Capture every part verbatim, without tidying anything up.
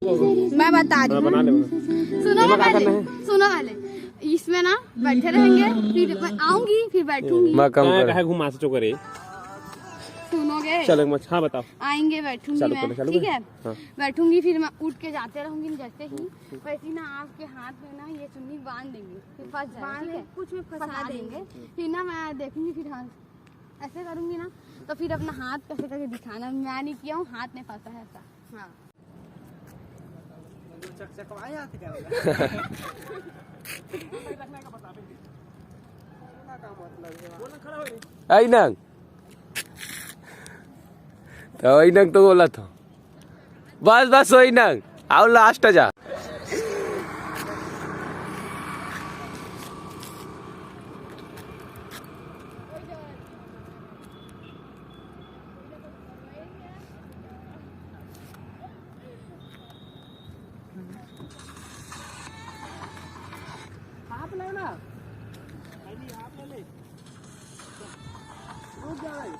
मैं बता रही हूँ। सुनो पहले, सुनो पहले। इसमें ना बैठे रहेंगे, फिर मैं आऊंगी, फिर बैठूंगी। मैं कम कर। घुमा से चोकरे। सुनोगे? चलो, हाँ, बताओ। आएंगे, बैठूंगी मैं, ठीक है? हाँ। बैठूंगी, फिर मैं उठ के जाते रहूंगी। जैसे ही वैसे ही ना आपके हाथ में ना ये चुन्नी बांध देंगे, फिर फंस जाएगा, ठीक है? कुछ में फंसा देंगे। फिर ना मैं देखूंगी, फिर हाँ, ऐसे करूंगी ना, तो फिर अपना हाथ कैसे करके दिखाना, मैं नहीं किया हूँ, हाथ नहीं फंसा है ऐसा। हाँ। चकचकवाए हाथ क्या होगा? Ai nang. तो वही नंग तो बोला था। बस, बस वही नंग। आओ last जा। आप लो ना। नहीं, आप ले ले। रुक जा भाई।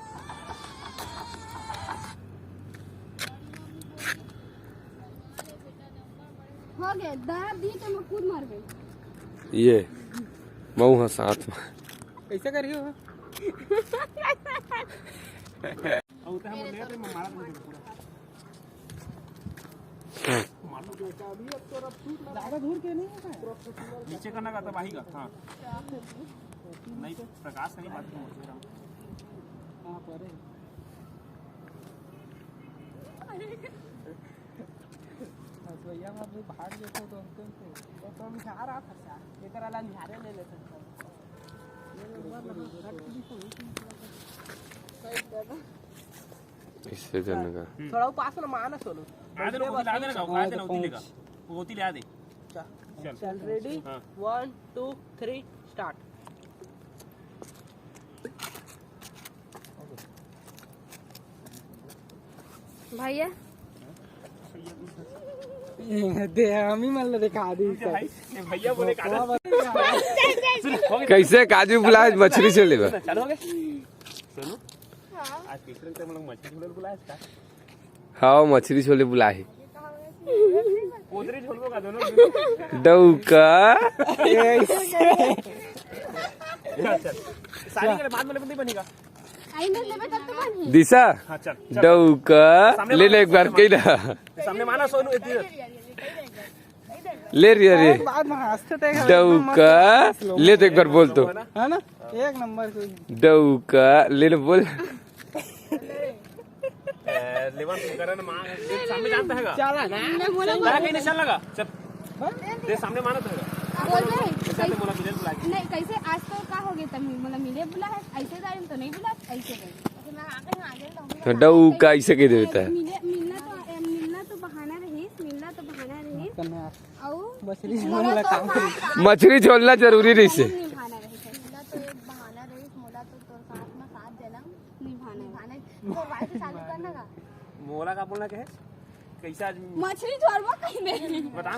हो गए, दया दी तो मैं खुद मर गई। ये मऊ हा साथ में। कैसे करियो? और उतना हम ले तो मारा तो पूरा। मार लो। ज्यादा दूर के नहीं है। नीचे करना का तबाही का, हाँ। नहीं, प्रकाश नहीं बात। हाँ, पर है। बस भैया, मैं अभी भाग लेता हूँ तो अंतिम से। तो हम जा रहा था, ये तरह ला निहारे ले लेते हैं। इससे करने का। थोड़ा वो पास में माना सोनू। आ देना, वो दिला देना, वो आ देना, वो दिलेगा। वो होती ले आ दे। चल। चल, ready? हाँ। One, two, three, start। भैया। दे, हम ही मान लो, दिखा दी। भाई, ये भैया बोले का। कैसे काजू बुलाए, मछली से लेबा? चलो, हो गए। सुनो। हाँ। आज तीसरे टाइम हम लोग मछली छोड़े बुलाए इसका। हाँ, मछली छोले बुलाए। कोदरी छोलबो का दोनों। डौका। अच्छा। साड़ी के बाद में नहीं बनेगा। दिशा। हाँ, चल, चल। डौका। सामने ले ले एक बार कही ना। सामने माना सोनू, इधर। ले रे, रे। बाद में हंसते थे। डौका। ले तो एक बार बोल तो। है ना? एक नंबर कोई। डौका। ले ले बोल। ए, लेवन तू करे ना, माँ, सामने जानता है का? चला ना। मैं बोला, मैं कहीं नहीं चल लगा। चल। हाँ? दे, सामने माना तो है। बोल दे, सामने कैसे? बोला, मिले बुला के। नहीं, कैसे आज तो का हो गया तब मोला मिले बुला है, ऐसे जाए तो नहीं बुला, ऐसे गए। अच्छा, मैं आगे, आगे रहूंगी। तो डौका ऐसे कह देता है। मिले, मिलना तो, ए, मिलना तो बहाना रहीस, मिलना तो बहाना रहीस। करना है। अउ मछली मोला छोलना तो काम करी। मछली छोलना जरूरी रहीस। निभाना रहीस। मोला तो एक बहाना रहीस, मोला तो तोर साथ में सात जनम निभाना है। निभाना है। तोर भाई से चालू करना का? मोला का बोलना के है? कैसे आज मछली छोड़बो कहीं नहीं। बता।